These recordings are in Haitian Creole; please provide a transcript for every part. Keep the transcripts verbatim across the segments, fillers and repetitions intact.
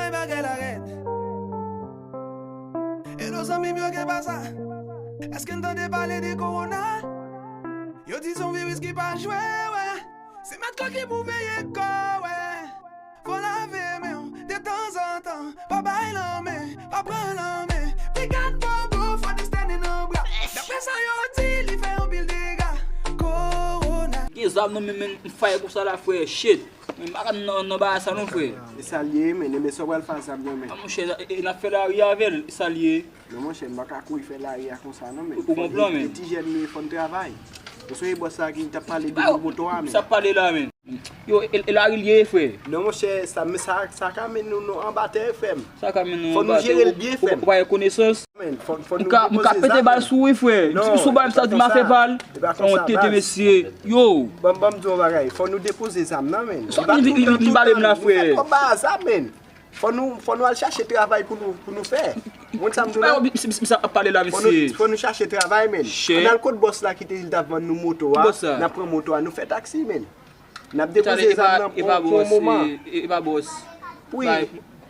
Bagay la rèd. Hello zanmi m, yo, gen pa sa? Èske n tande pale de kowona? Yo di se yon viris ki pa jwe, wè. Se mèt kò ki pou veye kò, wè. Fò lave men w detanzantan. Pa bay lanmen, pa pran lanmen. Brigad Bobo, fò nou stande nan bra. Daprè sa yo di, li fè anpil dega. Kowona. Gen zam nan men, men, m fire konsa la, frè, shit. Men m pa ka nan, nan bagay sa non, frè. E sa l ye, men, e men sa w pral fè a zam nan, men. A, monchè, e, e n ap fè lari avè l, e sa l ye. Non, monchè, m pa ka kouri fè lari a konsa, non, men. Ou konprann, men. E ti jèn nou ye, fò n travay. Ou sonje bòs la ki t ap pale de moto a, men. Sa ap pale la, men. Yo, e, e lari l ye, frè. Non, monchè, sa, men sa, sa ka mennen nou, nou anba tè, frè m. Sa ka mennen nou anba tè. Fò nou jere l byen, frè m. Ou pa gen konesans. Men, fò, fò nou depoze zam, men. M ka, m ka pete bal sou ou, wi, frè. Non, si w ba m sa, di m a fè bal. E pa konsa, baz. Yon tete, mesye. Yo. Ban, ban m di w yon bagay. Fò nou depoze zam nan, men. Sa w vin, vin, vin, vin pale m la, frè. Nou fè twòp bagay sa, men. Fò nou, fò nou al chache travay pou nou, pou nou fè. Ou konn sa m di w la? Misye, misye ap pale la, mesye. Fò nou, fò nou chache travay, men. Ann al kot bòs la ki te di l t ap vann nou moto a. N ap pran moto a, nou fè taksi, men. N ap depoze zam nan pou, pou yon moman. E, e pa bòs. Wi.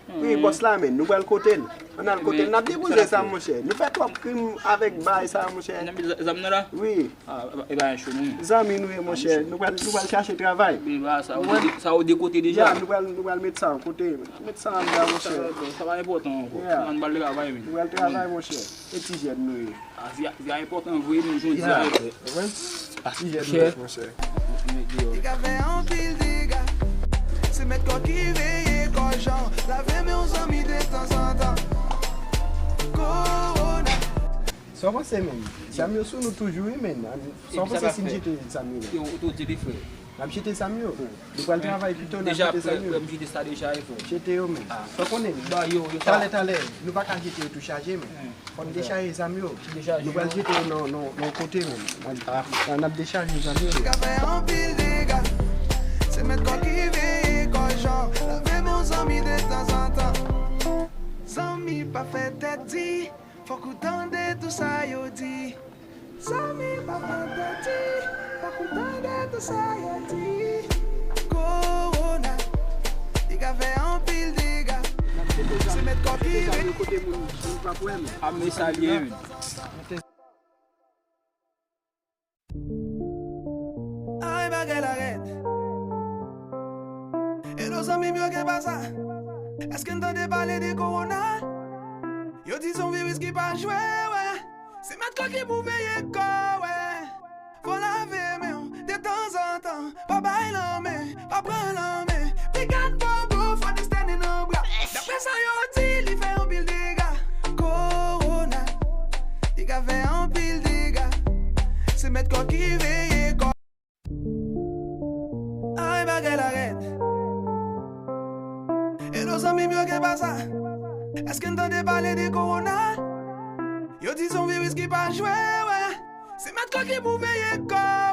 Wi, bòs la, men. Nou pral kote l. Ann al kote l. N ap depoze zam, monchè. Nou fè twòp krim avèk bagay sa, monchè. Zam nan la? Wi. A, e pa, e pa yon cho nou ye. Zanmi nou ye, monchè. Nou pral, nou pral chache travay. E pa sa, ou de, sa ou de kote deja. Ya, nou pral, nou pral met sa kote. Met sa anndan, monchè. Sa, sa pa enpòtan ankò. Ya. Ann bal travay, men. Nou pral travay, monchè. E ti jèn nou ye. A, vi a, vi a enpòtan vre, men jodi a. Ou konprann? A ti jèn nou ye, monchè. Li ka fè anpil dega. Se mèt kò ki veye kò jan. Lave men w zanmi detanzantan. Kowona. Sa w panse, men? Zam yo sou nou toujou, wi, men. Sa w panse si n jete zam yo? Yo, ou tou di li, frè. N ap jete zam yo. Nou pral travay pito, n ap jete zam yo. Deja, frè, m jete sa deja, wi, frè. Jete yo, men. Sa w konnen. Ba yo, yo sa. Talè, talè, nou pa ka jete yo tou chaje, men. Fò n dechaje zam yo. Nou pral jete yo nan, nan, nan kote, men. N ap, n ap dechaje zam yo. Ka fè anpil dega. Se mèt kò ki veye kò jan. Lave men w zanmi detanzantan. Zanmi pa fè tèt di. Fòk ou tande tou sa yo di. Zanmi pa fè tèt di. Fòk ou tande tou sa yo di. Kowona, li ka fè anpil dega. Se mèt kò ki veye. A, men sa l ye, men. Ay, bagay la rèd. Hello zanmi m, yo, gen pa sa? Èske n tande pale de kowona? Yo di se yon viris ki pa jwe, wè. Se mèt kò ki pou veye kò, wè. Fò lave men w detanzantan. Pa bay lanmen, pa pran lanmen. Brigad Bobo, fò nou stande nan bra. Daprè sa yo di, li fè anpil dega. Kowona, li ka fè anpil dega. Se mèt kò ki veye kò. Ay, bagay la rèd. Hello zanmi m, yo, gen pa sa? Èske n tande pale de kowona? Yo di se yon viris ki pa jwe, wè. Se mèt kò ki pou veye kò,